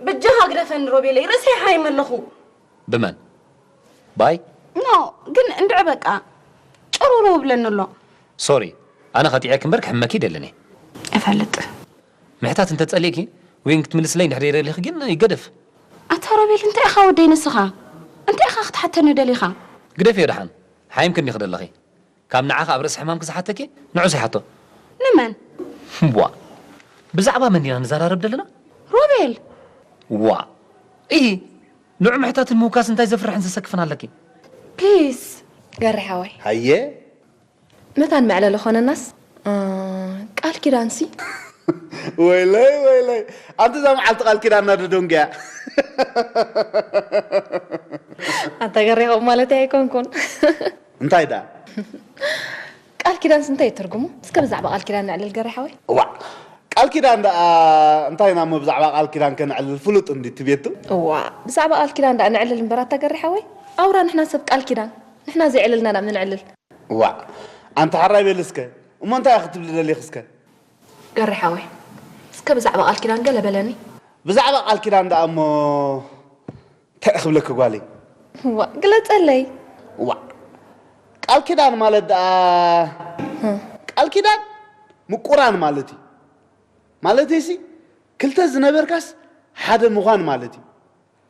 በጃኻ ግደፈኒ ሮቤለይ፣ ርእሰይ ሓይም ኣለኹ። ብመን? ባይ? ኖ፣ ግን እንድዒ በቃ ጭሩሩ ይብለኒ ኣሎ። ሶሪ፣ ኣነ ከጢዐኪ እምበር ክሕመኪ ኣይደልን እየ። እፈልጥ። ምሕታት እንተጸሊእኪ፣ ወይን ክትምልስለይ እንድሕር ደሊኺ ግን ይገደፍ። ኣታ ሮቤል፣ እንታይ ኢኻ ወደይ ንስኻ? እንታይ ኢኻ ክትሓተኒ ደሊኻ? ግደፍዮ ደሓን። ሓይምክኒ ክደለኺ። ካብ ንዓኻ ኣብ ርእሲ ሕማም ክዝሓተኪ ንዑ ዘይሓቶ። ንመን? ዋ። ብዛዕባ መን ዲና ንዘራረብ ደለና? ሮቤል። ዋ። ኢሂ። ንዑ ምሕታትን ምውካስ እንታይ ዘፍርሕን ዘሰክፍን ኣለኪ? ፕሊስ። ገሪ ሓወይ። ሃየ። መታን መዕለሊ ኾነናስ፣ እ፣ ቃል ኪዳንሲ? ወይለይ፣ ወይለይ። ኣንቲ እዛ መዓልቲ ቃል ኪዳንና ዶ ደንጉያ? ኣንታ ገሬ፣ ከምኡ ማለተይ ኣይኮንኩን። እንታይ ደኣ? ቃል ኪዳንስ እንታይ እዩ ትርጉሙ? እስከ ብዛዕባ ቃል ኪዳን ነዕልል ገሬ ሓወይ። እዋእ፣ ቃል ኪዳን ደኣ እንታይ ኢና እሞ ብዛዕባ ቃል ኪዳን ከነዕልል ፍሉጥ እንዲ እቲ ቤቱ? እዋእ፣ ብዛዕባ ቃል ኪዳን ደኣ ነዕልል እምበር ኣታ ገሬ ሓወይ። ኣውራ ንሕና ሰብ ቃል ኪዳን፣ ንሕና ዘየዕለልና ደኣ ምነዕልል። እዋእ፣ ኣንቲ ሕራይ በሊ እስከ። እሞ እንታይ ክትብሊ ደሊኺ እስከ? ገሬ ሓወይ፣ እስከ ብዛዕባ ቃል ኪዳን ገለ በለኒ። ብዛዕባ ቃል ኪዳን ደኣ እሞ እንታይ ክብለኪ ጓለይ? እዋእ፣ ግለጸለይ። እዋእ፣ ቃል ኪዳን ማለት ደኣ፣ ቃል ኪዳን ምቁራን ማለት እዩ። ማለተይሲ፣ ክልተ ዝነበርካስ ሓደ ምዃን ማለት እዩ።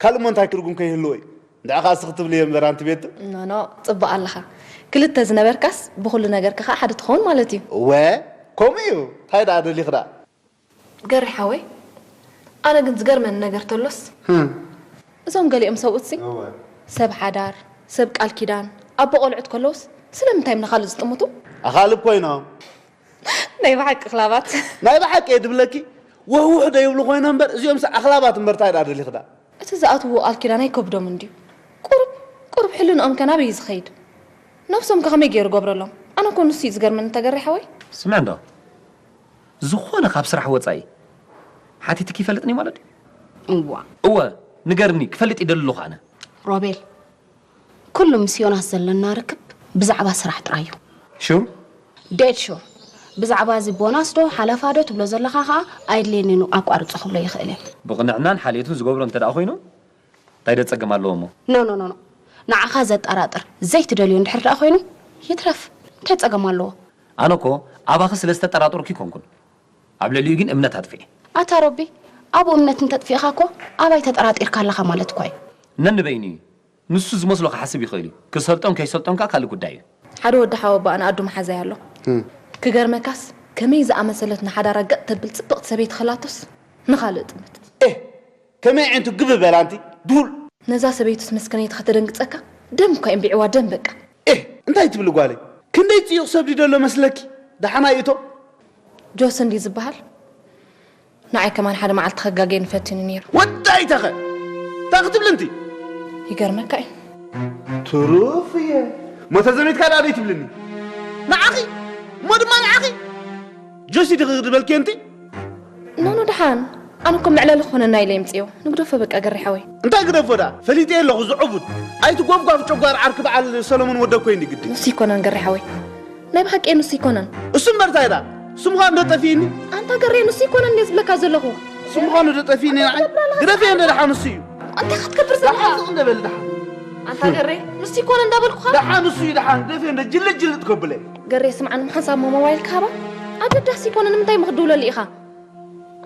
ካልእ እሞ እንታይ ትርጉም ከይህልዎ እዩ? እንድዒ ኸኣ እስኺ ክትብልዮ እምበር ኣንቲ ቤቱ። ኖ፣ ኖ፣ ጽቡቕ ኣለኻ። ክልተ ዝነበርካስ ብኹሉ ነገርካ ኸኣ ሓደ ትኸውን ማለት እዩ። እወ፣ ከምኡ እዩ። እንታይ ደኣ ደሊኺ ደኣ? ገሪ ሓወይ፣ ኣነ ግን ዝገርመኒ ነገር ተሎስ፣ ህም። እዞም ገሊኦም ሰብኡትሲ፣ እወ። ሰብ ሓዳር፣ ሰብ ቃል ኪዳን፣ ኣቦ ቆልዑት ከለውስ ስለምንታይ እዮም ንኻልእ ዝጥምቱ? ኣኻልብ ኮይኖም። ናይ ብሓቂ ክላባት። ናይ ብሓቂ እየ ድብለኪ፣ ወህውሕ ዶ ይብሉ ኮይኖም እምበር፣ እዚኦምስ ኣኽላባት እምበር፣ እንታይ ደኣ ደሊኺ ደኣ? እቲ ዝኣትውዎ ቃል ኪዳን ኣይከብዶምን ድዩ? ቁሩብ፣ ቁሩብ ሕልንኦም ከ ናበይ እዩ ዝኸይድ? ነብሶም ከ ከመይ ገይሩ ገብረሎም? ኣነ እኮ ንሱ እዩ ዝገርመኒ፣ ተገሪ ሓወይ። ስምዕ እንዶ፣ ዝኾነ ካብ ስራሕ ወጻኢ ሓቲትኪ ይፈልጥኒ ማለት ድዩ? እዋ። እወ፣ ንገርኒ፣ ክፈልጥ ይደሊ ኣለኹ ኣነ። ሮቤል፣ ኩሉ ምስ ዮናስ ዘለና ርክብ ብዛዕባ ስራሕ ጥራይ እዩ። ሹር? ዴድ ሹር። ብዛዕባ እዚ ቦናስ ዶ ሓለፋ ዶ ትብሎ ዘለኻ ኸኣ ኣይድልየንን እዩ፣ ኣቋርጾ ክብሎ ይኽእል እየ። ብቕንዕናን ሓልየቱን ዝገብሮ እንተ ደኣ ኮይኑ፣ እንታይ ዶ ጸገም ኣለዎ እሞ? ኖ፣ ኖ፣ ኖ፣ ኖ። ንዓኻ ዘጠራጥር ዘይትደልዮ እንድሕር ደኣ ኮይኑ፣ ይትረፍ። እንታይ ጸገም ኣለዎ? ኣነ እኮ ኣባኺ ስለ ዝተጠራጠርኩ ኣይኮንኩን። ኣብ ልዕሊኡ ግን እምነት ኣጥፊኤ። ኣታ ሮቢ፣ ኣብኡ እምነት እንተጥፊእኻ እኮ ኣባይ ተጠራጢርካ ኣለኻ ማለት እኮ እዩ። ነንበይኑ እዩ። ንሱ ዝመስሎ ክሓስብ ይኽእል እዩ። ክሰልጦን ከይሰልጦን ከኣ ካልእ ጉዳይ እዩ። ሓደ ወዲ ሓወቦኣ ንኣዱ መሓዛይ ኣሎ። ህም። ክገርመካስ፣ ከመይ ዝኣመሰለት ንሓዳራ ገጥ ተብል ጽብቕቲ ሰበይቲ ኸላቶስ ንኻልእ ጥምት። ኤህ፣ ከመይ ዓይነቱ ግብ በል ኣንቲ ድሁል። ነዛ ሰበይቱስ መስከነይቲ ከተደንግጸካ፣ ደም እኳ የንቢዕዋ፣ ደም በቃ። ኤህ፣ እንታይ ትብሊ ጓለይ? ክንደይ ጽዩቕ ሰብ ድዩ ዘሎ መስለኪ? ደሓን ኣይእቶ። ጆሲ እንድዩ ዝበሃል። ንዓይ ከማን ሓደ መዓልቲ ከጋግየኒ ፈቲኑ ነይሩ። ወዳኢተኸ? እንታይ ክትብሊ እንቲ? ይገርመካ እዩ። ትሩፍ እየ። እሞ ተዘሚትካ ደኣ ደይ ትብልኒ? ንዓኺ? እሞ ድማ ንዓኺ? ጆሲ ድኺ ዝበልኪ እንቲ? ኖኖ ደሓን። ኣነ እኮ መዕለሊ ክኾነና ኢለ የምጽዮ። ንግደፎ በቃ ገሪ ሓወይ። እንታይ ግደፎ ደኣ? ፈሊጠ ኣለኹ ዝዕቡድ። ኣይቲ ጎፍጓፍ ጨጓር ዓርኪ በዓል ሰሎሞን ወደ እኮ እንዲ ግዲ። ንሱ ይኮነን ገሪ ሓወይ። ናይ ብሓቂ ንሱ ይኮነን። እሱ እምበር እንታይ ደኣ? እሱ ምዃኑ ዶ ጠፊእኒ? ኣንታ ገሬ፣ ንሱ ይኮነን እንዴ ዝብለካ ዘለኹ? እሱ ምዃኑ ዶ ጠፊእኒ ንዓይ? ግደፍዮ እንደ ደሓን እሱ እዩ። እንታይ ክትገብር ዘለኻ? ደሓን ስቕ እንደ በል ደሓን። ኣንታ ገሬ፣ ንሱ ይኮነን እንዳበልኩኻ? ደሓን እሱ እዩ ደሓን። ግደፍዮ እንደ ጅልጥ ጅልጥ ከብለ። ገሬ ስምዓኒ፣ ሓንሳብ ሞባይል ክሃባ? ኣገዳሲ ይኮነ፣ ንምንታይ ምኽድውለሉ ኢኻ?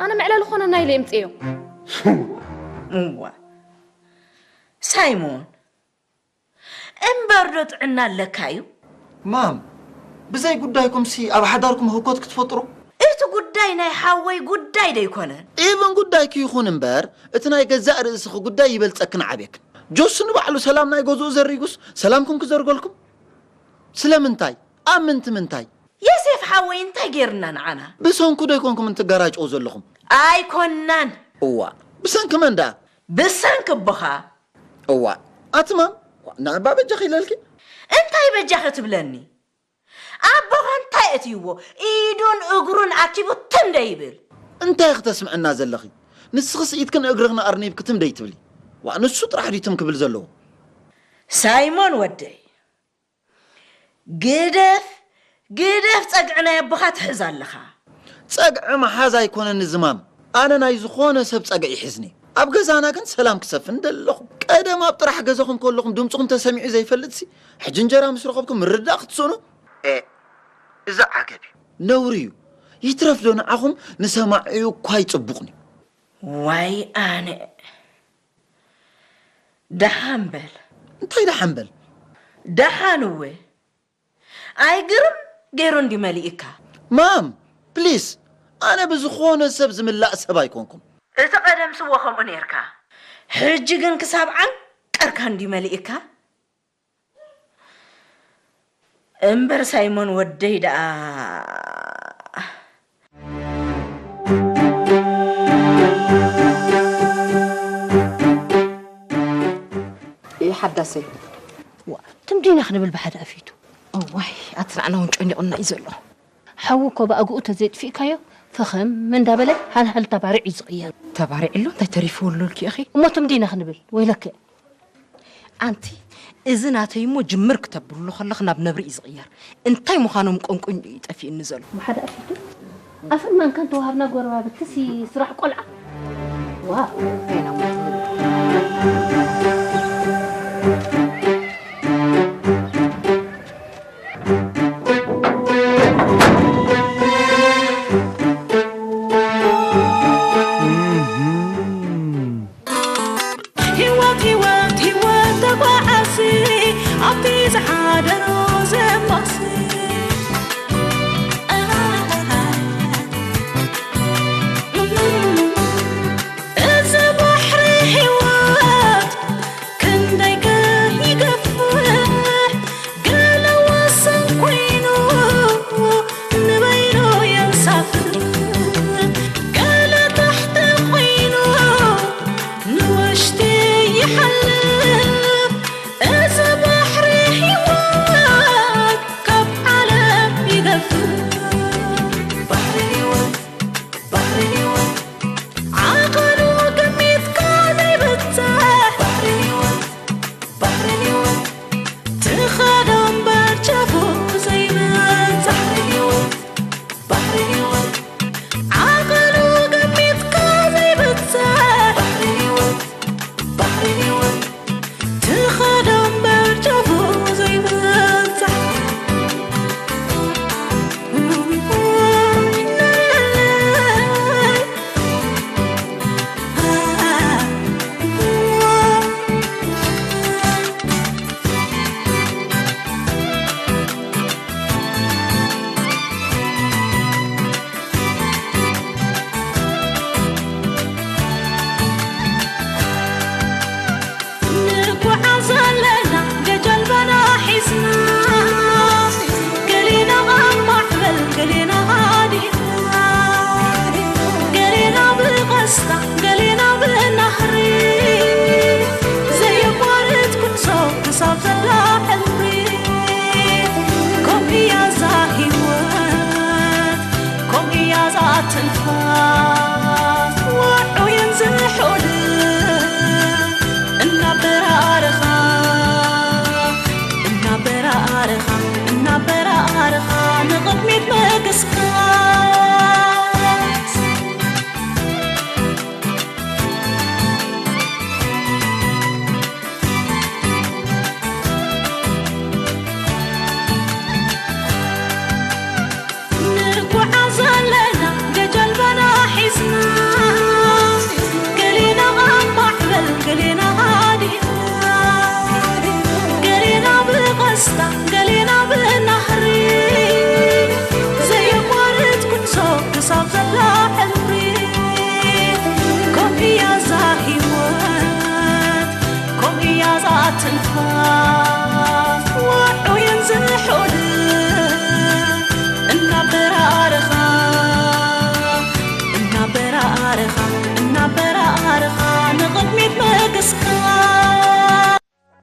ኣነ መዕለሊ ኾነና ኢለ የምጽኤዮ። እዋ። ሳይሞን፣ እምበር ዶ ጥዕና ኣለካ እዩ? ማም፣ ብዘይ ጉዳይኩም ሲ ኣብ ሓዳርኩም ህኮት ክትፈጥሩ? እቲ ጉዳይ ናይ ሓወይ ጉዳይ ዶ ኣይኮነን? ኢቭን ጉዳይኪ ይኹን እምበር፣ እቲ ናይ ገዛእ ርእስኺ ጉዳይ ይበልጸክን ዓብየክን። ጆሲ ንባዕሉ ሰላም ናይ ገዝኡ ዘሪጉስ፣ ሰላምኩም ክዘርገልኩም? ስለምንታይ? ኣብ ምንቲ ምንታይ? የሴፍ ሓወይ እንታይ ጌርና ንዓና? ብሰንኩ ዶ ኣይኮንኩም እንትጋራጨው ዘለኹም? ኣይኮናን። እዋ፣ ብሰንኪ መን ደኣ? ብሰንኪ ኣቦኻ። እዋ፣ ኣቲ ማም፣ ንኣባ በጃኺ ኢለልኪ። እንታይ በጃኺ ትብለኒ? ኣቦኻ እንታይ እትይዎ? ኢዱን እግሩን ኣኪቡ ትም ደይብል። እንታይ ክተስምዕና ዘለኺ? ንስኽስ ኢድክን እግርኽን ኣርኒብኪ ትም ደይትብሊ? ዋ፣ ንሱ ጥራሕ ድዩ ትም ክብል ዘለዎ? ሳይሞን ወደይ፣ ግደፍ፣ ግደፍ ጸግዒ ናይ ኣቦኻ ትሕዝ ኣለኻ። ጸግዒ ምሓዝ ኣይኮነን እዚ ማም። ኣነ ናይ ዝኾነ ሰብ ጸግዒ ይሕዝኒ። ኣብ ገዛና ግን ሰላም ክሰፍን ደለኹ። ቀደም ኣብ ጥራሕ ገዛኹም ከለኹም ድምፅኹም ተሰሚዑ ዘይፈልጥሲ፣ ሕጂ እንጀራ ምስ ረኸብኩም ምርዳእ ክትስእኑ? ኤ፣ እዚ ዓገብ እዩ። ነውሪ እዩ። ይትረፍ ዶ ንዓኹም ንሰማዒኡ እኳ ኣይጽቡቕን እዩ። ዋይ ኣነ። ደሓን በል። እንታይ ደሓን በል? ደሓን እወ። ኣይ ግርም ገይሩ እንዲ መሊእካ። ማም፣ ፕሊስ፣ ኣነ ብዝኾነ ሰብ ዝምላእ ሰብ ኣይኮንኩም። እቲ ቀደምስ እወ ከምኡ ነይርካ። ሕጂ ግን ክሳብ ዓንቀርካ እንዲ መሊእካ። እምበር ሳይሞን ወደይ ደኣ። ይሓዳሰይ። ዋ፣ ትምዲና ክንብል ብሓደ ኣፊቱ። እዋይ፣ ኣትናዕና እውን ጨኒቑና እዩ ዘሎ። ሓዊ እኮ ብኣግኡ ተዘይጥፊእካዮ፣ ፈኸም እንዳበለ ሃልሃል ተባሪዕ እዩ ዝቕየር። ተባሪዕ ኣሎ፣ እንታይ ተሪፍዎ ኣሎ ኢልኪ ኢኺ? እሞ ትምዲና ክንብል፣ ወይለከ። ኣንቲ፣ እዚ ናተይ እሞ ጅምር ክተብልሉ ከለኽ ናብ ነብሪ እዩ ዝቕየር። እንታይ ምዃኖም ቆንቁኝ እዩ ጠፊእኒ ዘሎ። ብሓደ ኣፊቱ ኣፍን ማንካን ተዋሃብና ጎረባብቲ ሲ ስራሕ ቆልዓ። ዋው። ህይወት፣ ህይወት፣ ህይወት ተጓዓሲ ኣብቲ ዝሓደሮ ዘማሲ። እዚ ባሕሪ ህይወት ክንደይ ከ ይገፍሕ፣ ገለ ወሰን ኮይኑ ንበይኑ የንሳፍፍ፣ ገለ ታሕቲ ኮይኑ ንውሽጢ ይሓልፍ። እዚ ባሕሪ ህይወት ካብ ዓለም ይገፍሕ። ባሕሪ ህይወት፣ ባሕሪ ህይወት፣ ዓቐኑ ግሚትካ ዘይብጻሕ። ባሕሪ ህይወት፣ ባሕሪ ህይወት፣ ትኸዶ እምበር ጫፉ ዘይብጻሕ። ባሕሪ ህይወት፣ ባሕሪ ህይወት፣ ዓቐኑ ግሚትካ ዘይብጻሕ። ባሕሪ ህይወት፣ ባሕሪ ህይወት፣ ትኸዶ እምበር ጫፉ ዘይብጻሕ። ንጓዓዝ ኣለና ገጀልባና ሒዝና፣ ገሊና ኣብ ማዕበል፣ ገሊና ሃዲእና፣ ገሊና ብቐስታ፣ ገሊና ብናህሪ፣ ዘየቋርጽ ጉዕዞ ክሳብ ዘላ ሕልሚ። ከምኡ እያ እዛ ህይወት፣ ከምኡ እያ እዛ ትንፋስ፣ ውዑይን ዝሑልን እናበራረኻ፣ እናበራረኻ፣ እናበራረኻ ንቕድሚት ምግስጋስ። ንጓዓዝ ኣለና ገጀልባና ሒዝና፣ ገሊና ኣብ ማዕበል፣ ገሊና ሃዲእና፣ ገሊና ብቐስታ፣ ገሊና ብናህሪ፣ ዘየቋርጽ ጉዕዞ ክሳብ ዘላ ሕልሚ። ከምኡ እያ እዛ ህይወት፣ ከምኡ እያ እዛ ትንፋስ፣ ውዑይን ዝሑልን እናበራረኻ፣ እናበራረኻ፣